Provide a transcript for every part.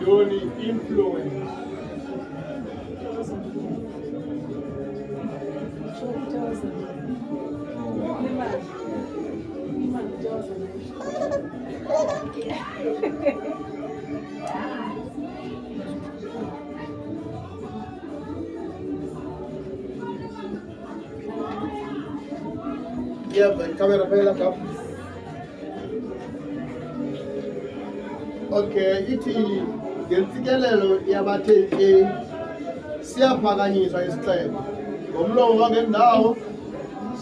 Yintoni influence? Yeah, camera phela lapha. Okay, ithi ngentsikelelo yabathe ke siyaphakanyiswa isixeko ngomlomo wangendawo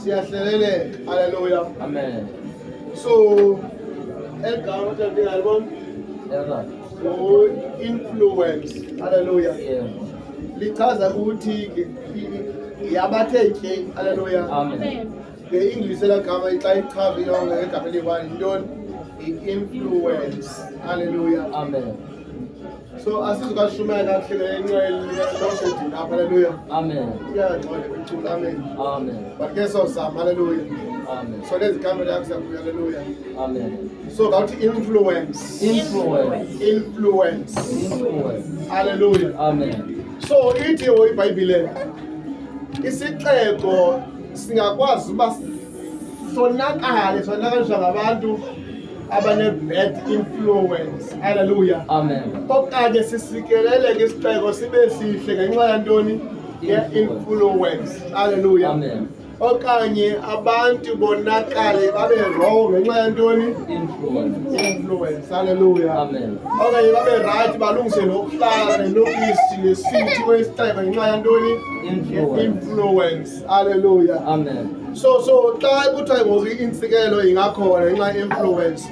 siyahleleleka. Haleluya. Amen. So eligama kodwa ndingalibona Yebo. influence. Haleluya. Yebo. Lichaza ukuthi yabathe tye. Haleluya. Amen. Nge-English elaa gama xa ichaza yonke ngegama eliyi-one yintoni? I-influence. Haleluya. Amen. So asizukashumayela kakuhle ngenxa yelosedi apha. Haleluya. Amen. Iyangxola imiculo. Amen. Amen. But ke sozama. Haleluya. Amen. So lezi kamera yakho siyabuya. Haleluya. Amen. So ngawuthi influence. Influence. Influence. Influence. Haleluya. Amen. So ithi wo iBhayibhile isixeko singakwazi uba sonakale sonakaliswa ngabantu abane-bad influence. Haleluya. Amen. Okanye sisikeleleke isixeko sibe sihle ngenxa yantoni? Ye-influence. Haleluya. Amen. Okanye abantu bonakale babe wrong ngenxa yantoni? Influence. Influence. Haleluya. Amen. Okanye babe right balungise nokuhlala nelokisi nesithi kwesixeko ngenxa yantoni? Influence. Influence. Haleluya. Amen. So xa kuthiwa ngoku intsikelelo ingakhona ngenxa ye-influence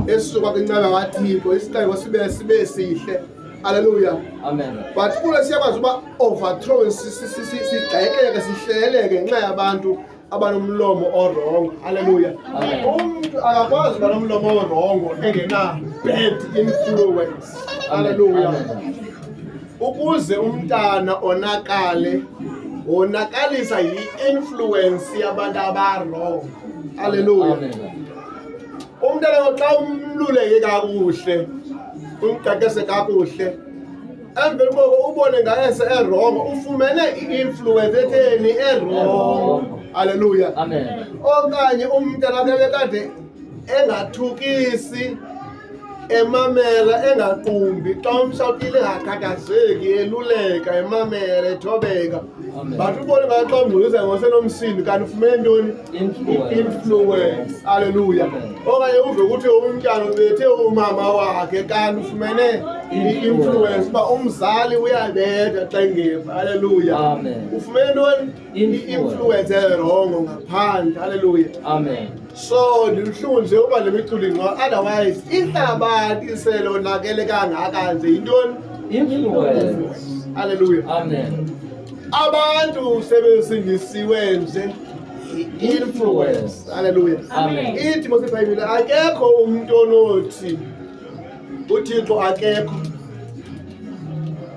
esuka kwinceba kaThixo isixeko sibe sihle. Haleluya. Amen. But kule siyakwazi uba overthrown sigxekeke sihleleke ngenxa yabantu abanomlomo orongo. Haleluya. Amen. Umntu akakwazi uba nomlomo orongo engena bad influence. Haleluya. Amen. Ukuze umntana onakale wonakalisa yi-influence yabantu abarongo. Haleluya. Amen. Umntana xa umluleke kakuhle umqeqeshe kakuhle emveni koko ubone ngaye se erongo ufumene i-influence etheni erongo. Haleluya. Amen. Okanye umntana wakhe bekade engathukisi emamela engaqumbi xa umshawutile engakhathazeki eluleka emamela ethobeka. Amen. But ubone ngaye xa umngxolisa ngosenomsindo kanti ufumene ntoni? Influence. Influence. Haleluya. Amen. Okanye uve ukuthi umntana ubethe umama wakhe kanti ufumene i-influence uba umzali uyabetha xa engeva. Haleluya. Amen. Ufumene ntoni? Influence. I-influence erongo ngaphandle. Haleluya. Amen. So ndibuhlungu nje uba le miculo ingcono otherwise ihlabathi selonakele kangaka nje yintoni? Influence. Haleluya. Amen. Abantu sebesindisiwe nje i-influence. Haleluya. Amen. Ithi mos iBhayibhile akekho umntu onothi uThixo akekho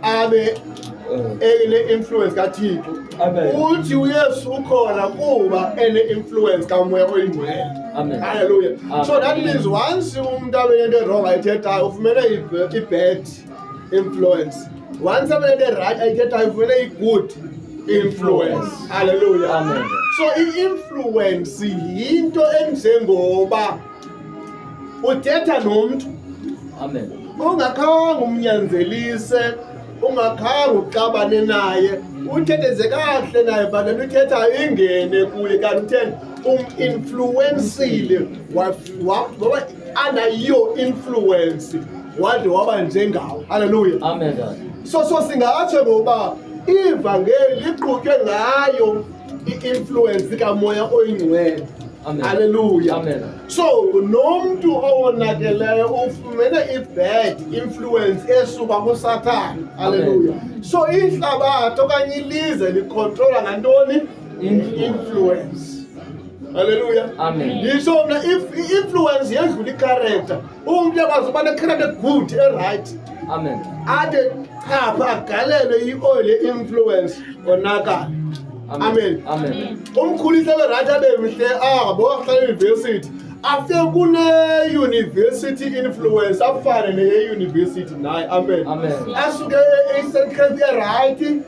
abe ene-influence kaThixo. Amen. Uthi uYesu ukhona kuba ene-influence kaMoya oyiNgcwele. Amen. Hallelujah. Amen. So that means once umntu abe nento wrong ayithethayo ufumene i-bad influence. Once abe nento right ayithethayo ufumene i-good influence. Hallelujah. Amen. So i-influence yinto enjengoba uthetha nomntu Amen. ungakhange umnyanzelise ungakhange uxabane naye uthethe nje kakuhle naye but le nto uyithethayo ingene kuye kanti utheni uminfluensile waba under your influence wade waba njengawo. Haleluya. Amen. So singatsho ngokuba ivangeli liqhutywe ngayo i-influence kaMoya oyiNgcwele. Amen. Haleluya. Amen. So nomntu owonakeleyo ufumene i-bad influence esuka kuSathane. Haleluya. So ihlabathi okanye ilizwe likhontrola ngantoni? Influence. Influence. Haleluya. Amen. Nditsho mna if i-influence yedlula i-character, umntu uyakwazi uba ne-character good eright. Amen. Ade chapha agalelwe i-oil ye-influence onakale. Amen. Amen. Umkhulise abe right abe mhle abo wahlala eyunivesithi. Afike kune-university influence afane neye-university naye. Amen. Amen. Asuke e-Eastern Cape erayithi,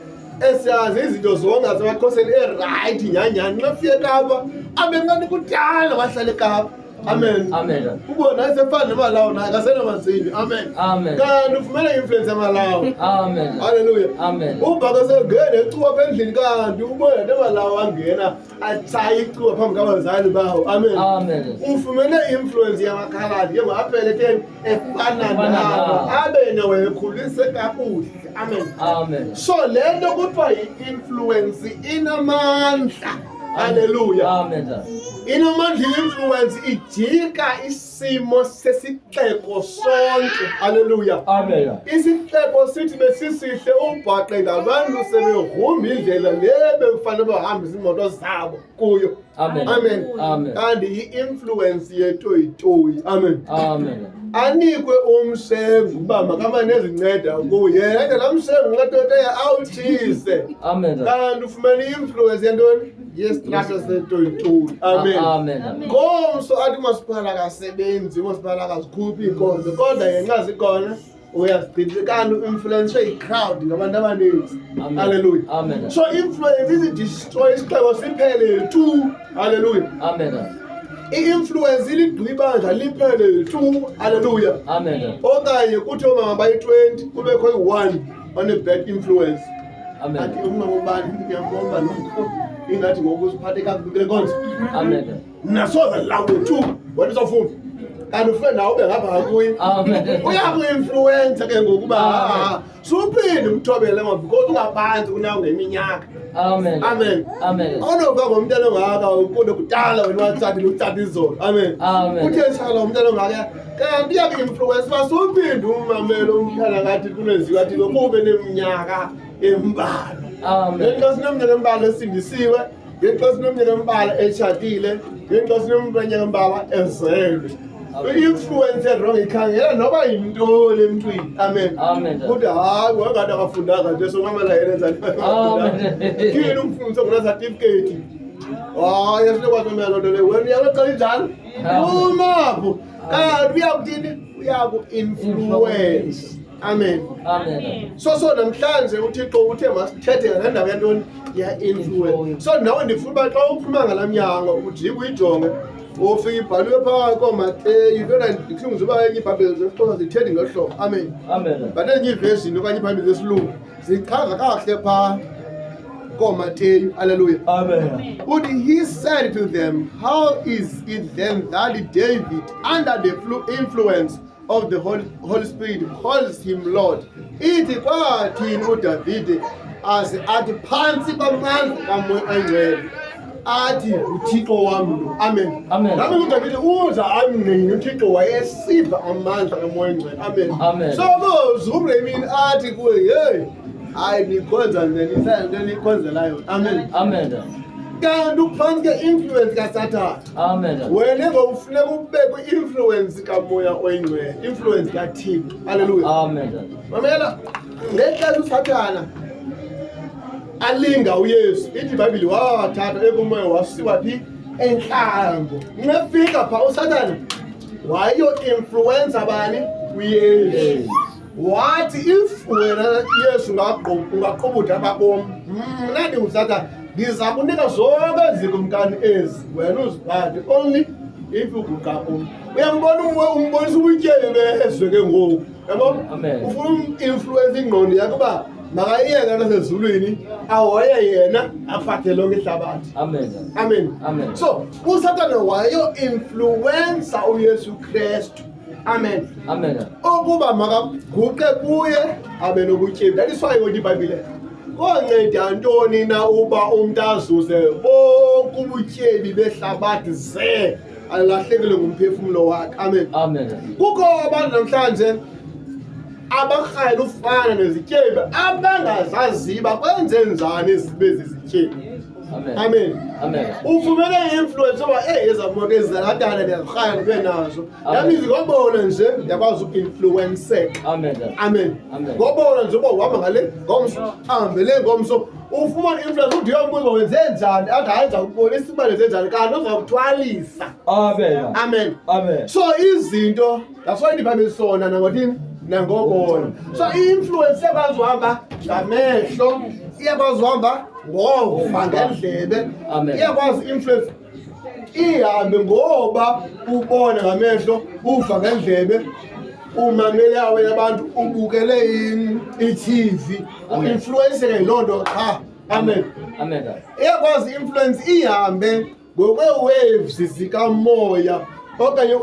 esiyazi izinto zonke zasemaXhoseni erayithi nyhanyhani. Nxa fike eKapa abe ngathi kudala wahlala eKapa. Amen. Amen. Ubona sefana neMalawi naye kasenamazini. Amen. Amen. Kanti ufumene i-influence yaMalawi. Amen. Haleluya. Amen. Ubhaka sengena ecuwa apha endlini kanti ubona neMalawi angena atshaye icuwa phambi kwabazali bawo. Amen. Amen. Ufumene i-influence yamakhaladi ke ngoaphele etheni efana Efana nabo nabo. abe nawe ekhulise kakuhle. Amen. Amen. So le nto kuthiwa yi-influence inamandla. Haleluya. Amen. Inamandla i-influence, ijika isimo sesixeko sonke. Haleluya. Amen. Isixeko sithi besisihle ubhaqe ngabantu sebegrumba indlela le bekufanele bahambise iimoto zabo kuyo. Amen. Amen. Amen. Kanti i-influence yetoyitoyi. Amen. Amen. Anikwe umshengu uba makamane ezinceda kuye, yena laa mshengu nqatoteya awutshise. Amen. Kanti ufumene i-influence yentoni? Yesitrato setoyitoyi. Amen. Amen. Ngomso athi umasipala akasebenzi, umasipala akazikhuphi iinkonzo, kodwa ngenxa zikhona uyazichitha. Kanti u-influenswe yi-crowd ngabantu abaninzi. Amen. Halleluya. Amen. So influence izidestroy isixeko siphele tu. Halleluya. Amen. I-influence iligqiba ibandla liphele tu. Halleluya. Amen. Okanye kuthi oomama bayi-20 kubekho i-one one-bad influence. Amen. Athi umama ubani, ndiyambomba nomkho ingathi ngoku uziphathe kakubi kule nkonzo. Amen. Nasoze lawule tu wena uzawufuna kanti ufune nawe ube ngapha kuye. Amen. Uyaku-influensa ke ngokuba Amen. suphinde umthobele ngoba because ungaphantsi kunawo ngeminyaka. Amen. Amen. Amen. Awunova ngomntana ongaka ukude kudala wena watshatile utshata izolo. Amen. Amen. Uthe shala umntana ongaka kanti iyaku-influensa uba suphinde ummamele umntana ngathi kuneziwa athi kube neminyaka embalwa. Amen. Ngenxa sinomnyaka embalwa esindisiwe, ngenxa sinomnyaka embalwa etshatile, ngenxa sinomnyaka embalwa ezelwe. I-influence wrong ikhangela noba yintoni emntwini. Amen. Amen. Kodwa hayi wangathi akafundanga nje somamela yena njani. Amen. Yini umfundisi ongena certificate? Hayi asinokwazi umela loo nto leyo. Wena uyaqala injalo? Umapho. Kanti uyakuthini? Uyaku-influence. Amen. Amen. So namhlanje uThixo uthe masithethe ngale ndaba yantoni? Ya-influence. So nawe ndifuna uba xa uphuma ngala mnyango ujike uyijonge, ufike ibhaliwe phaa kooMateyu. Yintona ndihlungu uba enye iBhayibhile zesiXhosa zithethi ngolu hlobo. Amen. Amen. But ezinye iiveshini okanye iiBhayibhile zesilungu zichaza kakuhle phaa kooMateyu. Alleluya. Amen. Uthi he said to them, how is it then that David, under the influence of the Holy Spirit, calls him Lord? Ithi kwathini uDavide aze athi phantsi kwamandla kaMoya oyiNgcwele athi uThixo wam lo. Amen. Amen. Nami uDavide uza amngqini uThixo wayesiva amandla kaMoya oyiNgcwele. Amen. Amen. So kozumle imini athi kuye, hey, hayi nikhonza nina nto nikhonzelayo. Amen. Amen. Kanti uphantsi ke-influence kaSathana. Amen. Wena ngokufuneka ube kwi-influence kaMoya oyiNgcwele, influence kaThixo. Halleluya. Amen. Mamela, ngexesha uSathana alinga uYesu, ithi iBhayibhile wathatha ekumoya wasiwa phi? Entlango. Nxefika phaa uSathana wayo-influensa bani? UYesu. Wathi if wena Yesu ungaqubuda apha kum, mna ndinguSathana, ndiza kunika zonke ezi zikumkani ezi, wena uziphathe only if uguqa kum. Uyambona umbonisa ubutyebi bezwe ke ngoku. Yabo? Amen. Ufuna um-influence ingqondo yakho uba makayiyeke nto sezulwini, ahoye yena aphathe lonke ihlabathi. Amen. Amen. Amen. So uSathane wayo-influensa uYesu Kristu. Amen. Amen. Ukuba makaguqe kuye abe nobutyebi. That is why ngothi iBhayibhile konceda ntoni na uba umntu azuze bonke ubutyebi behlabathi ze alahlekelwe ngumphefumlo wakhe. Amen. Amen. Kukho abantu namhlanje abarhayela ufana nezityebi abangazaziyo uba kwenze njani zibe zizityebi. Amen. Amen. Amen. Ufumene i-influence yoba eyi ezaa moto ezizalatana ndiyazirhaya ndibe nazo. Amen. That means ngobona nje ndiyakwazi uinfluenseka. Amen. tata. Amen. Amen. Ngobona nje uba uhamba ngale ngomso, ahambe le ngomso. Ufumane i-influence uthi uyombuza uba wenze njani, athi hayi ndiza kubonisa uba ndenze njani kanti uza kuthwalisa. Amen. Amen. Amen. So izinto, that's why ndibambe sona nangothini nangobona. So i-influence iyakwazi uhamba ngamehlo, iyakwazi uhamba ngova ngendlebe, Amen. iyakwazi i-influence ihambe ngoba ubona ngamehlo, uva ngendlebe, umamele abanye abantu, ubukele i-TV, Amen. uinfluenseke yiloo nto qha. Amen. Amen. tata. Iyakwazi i-influence ihambe ngokwee-waves zikamoya okanye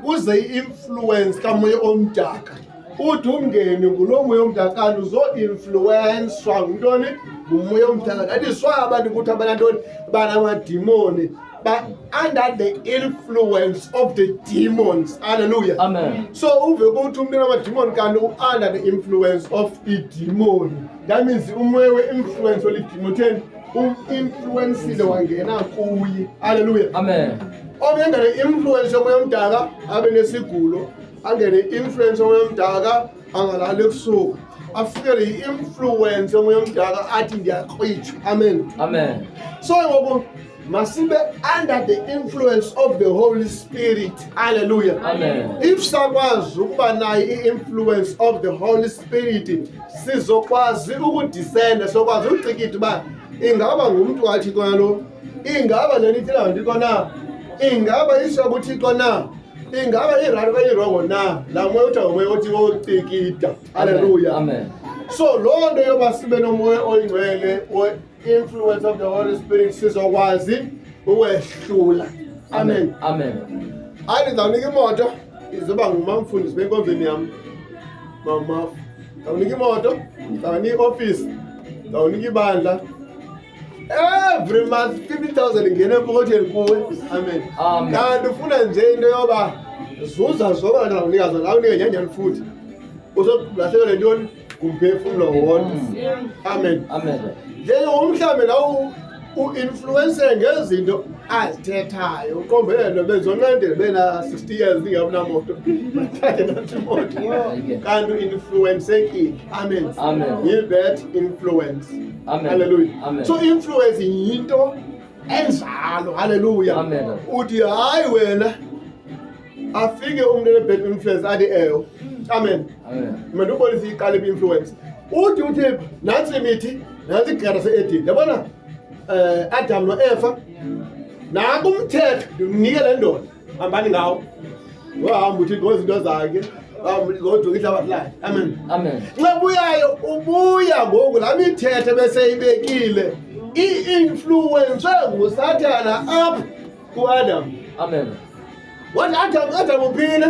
kuze i-influence kamoya omdaka. Uthi umngeni ngulo moya omdaka kanti uzoinfluenswa nguntoni? Ngumoya omdaka. That is why abantu kuthiwa banantoni? Banamadimoni. Ba-under the influence of the demons. Hallelujah. Amen. So uve kuthi umntu onamadimoni kanti u-under the influence of idimoni. That means umoya we-influence welidimoni utheni? Um-influensile wangena kuye. Hallelujah. Amen. Omnye angene i-influence yomoya omdaka abe nesigulo, angene i-influence yomoya omdaka angalali ebusuku, afikele i-influence yomoya omdaka athi ndiyakrwitshwa. Amen. Amen. So ngoku masibe under the influence of the Holy Spirit. Hallelujah. Amen. If sakwazi ukuba nayo i-influence of the Holy Spirit, sizokwazi ukudiscenda, sizokwazi ucikida uba ingaba ngumntu kaThixo na lo, ingaba le nto ithethwa nguThixo na, ingaba iswa kuThixo na, ingaba irayithi okanye irongo na. Laa moya uthiwa ngumoya othi wocikida. Hallelujah. Amen. So loo nto yoba sibe nomoya oyingcwele, influence of the Holy Spirit, sizokwazi ukwehlula. Amen. Amen. Hayi, ndizawunika imoto izoba ngumamfundisi benkonzweni yam, mamafu. Ndizawunika imoto, ndizawunika iofisi, ndizawunika ibandla. Every month 50,000 ingena empokothweni kuwe. Amen. Amen. Kanti ufuna nje into yoba zuza zonke ndizawunika zona, awunike nyanyani futhi. Uzolahlekelwa yintoni? Ngumphefumlo wodwa. Amen. Amen. Then umhlambi nawo uinfluence ngezinto azithethayo, uqombelelo benzoncedele bena 60 years ndingabunamoto, bathathe nathi imoto kanti uinfluensekile. Amen. Amen. Yi-bad influence. Amen. Hallelujah. Amen. So influence yinto enjalo. Hallelujah. Amen. Uthi hayi wena, afike umntu one-bad influence athi ewe. Amen. Amen. Mandubonise iqala i-influence. Uthi nantsi imithi, nantsi igada se-Eden. Yabona Adam noEva, nanku umthetho ndimnike le ndoda, hambani ngawo. Wahamba uThixo ngezinto zakhe, ngoduka ihlabathi lakhe. Amen. Amen. Nxa buyayo ubuya ngoku laa mithetho ebeseyibekile i-influenswe nguSathana apha kuAdam. Amen. Wathi Adam, Adam uphile.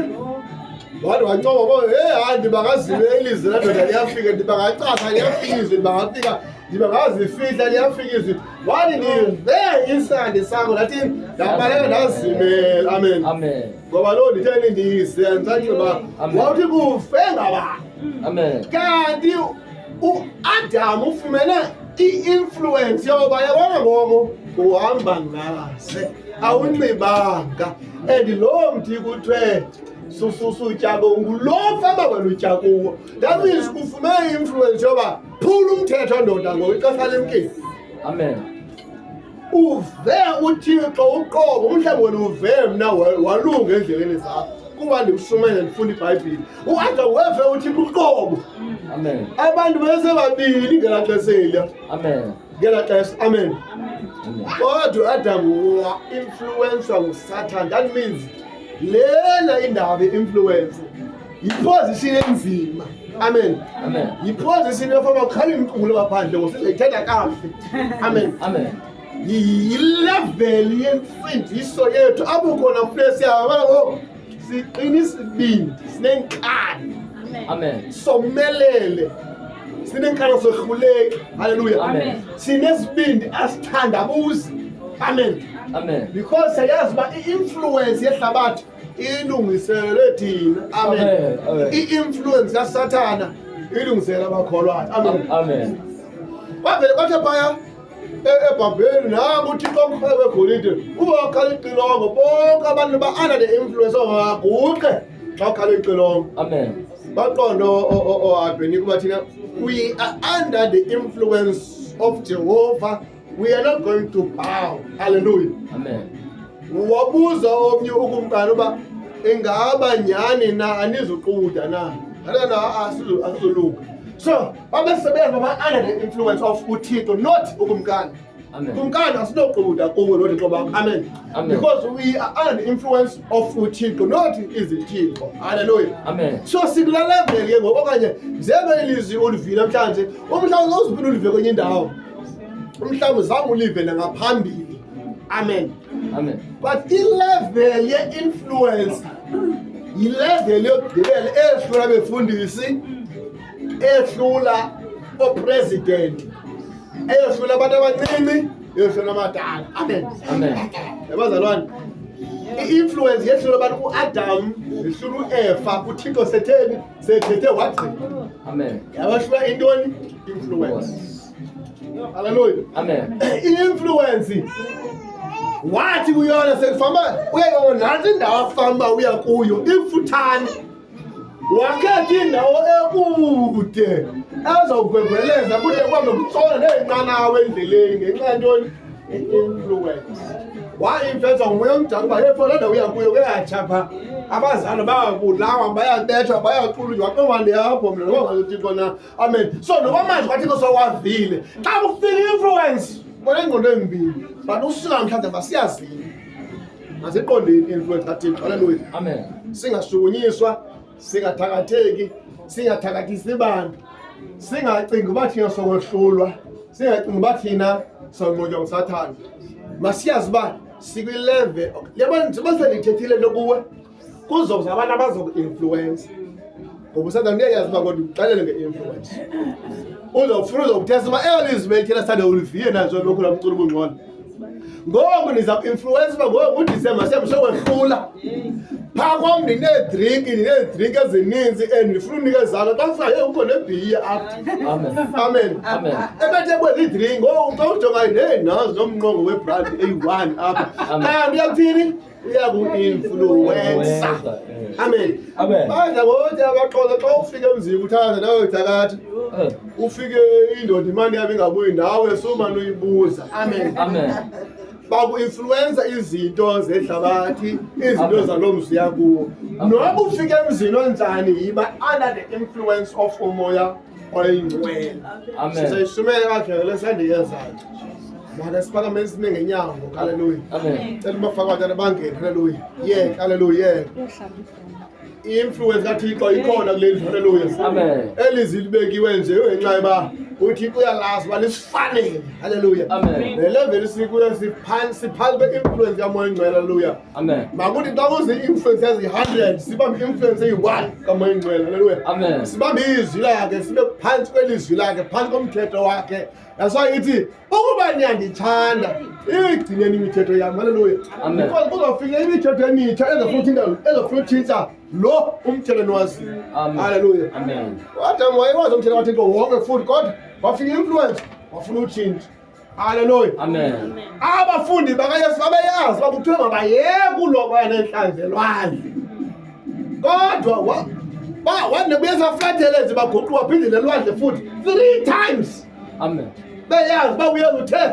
Wathi wancoma bo, hey hayi ndibangazimela ilizwi la ndoda liyafika, ndibangacasa liyafika izwi, ndibangafika, ndibangazifihla liyafika izwi. Wathi ndive isandi sakho ndathi ndabaleka ndazimela. Amen. Amen. Ngoba loo nditheni ndize ndisacinga Amen. wawuthi kufe ngabani. Amen. Kanti uAdam ufumene i-influence yoba yabona ngoku uhamba ngase awunxibanga, and loo mthi kuthiwe susutya ngulo mfama wena utya kuwo. That means ufumene i-influence yoba phula umthetho ndoda ngoku ixesha limkile. Amen. Uve uThixo uqobo, umhlawumbi wena uve mna walunga endleleni zakho kuba ndikushumayela ndifunda iBhayibhile. UAdam weve uThixo uqobo. Amen. Abantu besebabini ngelaa xesha eliya. Amen. Ngelaa xesha. Amen. Amen. Kodwa uAdam wa-influenswa nguSathane. That means lena indaba ye-influence yiposition enzima. Amen. Amen. Yiposition yofama kukhala imculo ngaphandle ngosizayithetha kakuhle. Amen. Amen. Yilevel yentsindiso yethu apho khona funeka siyahamba ngoku siqina isibindi, sinenkani. Amen. Somelele, sinenkani, sohluleki. Haleluya. Amen. Sinesibindi, asithandabuzi. Amen. Amen. Because siyayazi uba i-influence yehlabathi ilungiselelwe thina. Amen. Amen. Amen. I-influence kaSathana ilungiselele abakholwayo. Amen. Amen. Kwavele kwathiwa phaya eBhabheli nangu uThixo omkhulu wegolide uba wakhala ixilongo bonke abantu ba-under the influence baguqe xa ukhala ixilongo. Amen. Baqonda ooAbheni kuba thina we are under the influence of Jehovah, we are not going to bow. Hallelujah. Amen. Wabuza omnye ukumkani uba ingaba nyhani na anizuquda na, alana asizoluka. So babesebenza baba under the influence of uThixo, not ukumkani. Amen. Kumkani asinoquda kuwe noThixo bakho. Amen. Amen. Because we are under the influence of uThixo, not izithixo. Hallelujah. Amen. So sikula level ke ngoku, okanye njengoba ilizwi ulivile namhlanje, umhlawumbi uziphinde ulive kwenye indawo, umhlawumbi zange ulive nangaphambili. Amen. Amen. But ilevel ye-influence yilevel yokugqibela ehlula befundisi, ehlula oopresident, eyohlula abantu abancinci, eyohlula amadala. Amen. Amen. Yabazalwane, i-influence yehlula abantu uAdam, yehlula uEfa. UThixo setheni sethethe wagqiba. Amen. Yabahlula intoni? Influence. Haleluya. Amen. I-influence wathi kuyona sekufamba uyayona nantsi indawo afamba uya kuyo imfuthane, wakhetha indawo ekude ezawugwegweleza kude kuhambe kutsona neenqanawa endleleni ngenxa yantoni? I-influence. Wa-influensa ngumoya omdala uba hey, loo ndawo uya kuyo kuyatsha phaa, abazali bayabulawa, bayabethwa, bayaqulunywa. Waqonga ndiyapho mna noba ngaluThixo na. Amen. So noba amazwi kaThixo sowavile, xa kufika i-influence bona ingqondo embini, but usuka mhlawumbi masiyazile, masiqondeni i-influence kaThixo. Halleluya. Amen. Singashukunyiswa, singathakatheki, singathakathisi bantu, singacingi uba thina sokohlulwa, singacingi uba thina sonqotywa ngusathana. Masiyazi uba sikwilevel. Yabona, njengoba sendithethile nto kuwe, kuzoza abantu abazoku-influensa, ngoba usathana uyayazi uba kodwa uxelele nge-influence uzawufuna uzokuthesta uba elo lizwi belithela sithande uliviye nazo lokhu laa mculo ubungcono. Ngoku ndiza ku-influensa uba ngoku uDisemba siyamsokwehlula phaa kwam, ndineedrinki ezininzi and ndifuna unikezana xa kufika hey ukho nebhiya apha. Amen. Amen. Amen. Ebethe kwezi idrinki ngoku xa ujonga hey nazi nomnqongo webrandi eyi-one apha. Amen. Kanti uyakuthini? Uyaku-influensa. Amen. Amen. Badla ngokuthi abaxhosa xa ufika emzini uthatha nawe thakatha, ufike indoda imali yabo ingabuyi nawe sumane uyibuza. Amen. Amen. Baku-influensa izinto zehlabathi, izinto Amen. zaloo mzi yakuwo. Amen. Noba ufike emzini onjani, yiba under the influence of uMoya oyiNgcwele. Amen. Sizayishumela kahle le sandiyenzayo. Make siphakame sime ngenyawo. Haleluya. Amen. Cela ubafake abantwana bangene. Haleluya. Yeke. Haleluya. Yeke. I-influence kaThixo ikhona kule ndlu. Haleluya. Amen. Elizwi libekiwe nje ngenxa yoba uThixo uyalazi uba lisifanele. Haleluya. Amen. Le level sikuyo siphantsi kwe-influence kaMoya Ingcwele. Haleluya. Amen. Makuthi xa kuzi-influence eziyi-100 sibambe i-influence eyi-1 kaMoya Ingcwele. Haleluya. Amen. Sibambe izwi lakhe, sibe phantsi kwelizwi lakhe, phantsi komthetho wakhe. That's why ithi ukuba niyandithanda igcineni imithetho yam. Haleluya. Amen. Because kuzofika imithetho emitsha ezofuna utshintsha lo umthetho niwaziyo. Amen. Haleluya. Amen. Adam wayewazi umthetho kaThixo wonke futhi, kodwa wafika i-influence wafuna utshintsha. Haleluya. Amen. Abafundi bakaYesu babeyazi uba kuthiwe mabayeke uloba neentlanzi elwandle, kodwa wathi nobuyesu aflathele nje baguquka baphindele elwandle futhi 3 times. Amen. Beyazi uba uYesu uthe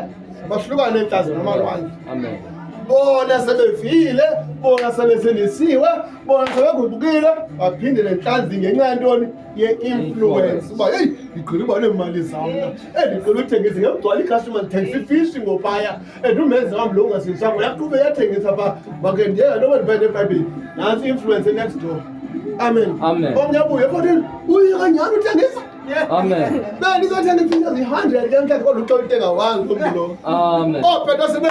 bahlukane neentlanzi namalwandle. Amen. Bona sebevile, bona sebesindisiwe, bona sebeguqukile, baphindele entlanzini ngenxa yantoni? Ye-influence. Uba heyi ndigqile uba neemali zam mna, endigqile uthengisa ngekugcwala iikhastoma, ndithengisa ifishi ngophaya and umenzi wam lo ungasindisanga uyaqhube uyathengisa phaa, make ndiyeka noba ndiphethe nebhayibhile. Nantsi i-influence next door. Amen. Amen. Omnye abuye efotini uyeka nyhani uthengisa. Amen. Bendizothenga ifishi eziyi-100 ke mhlawumbi, kodwa uxela utenga one lo mntu lo. Amen. Oopetro sebe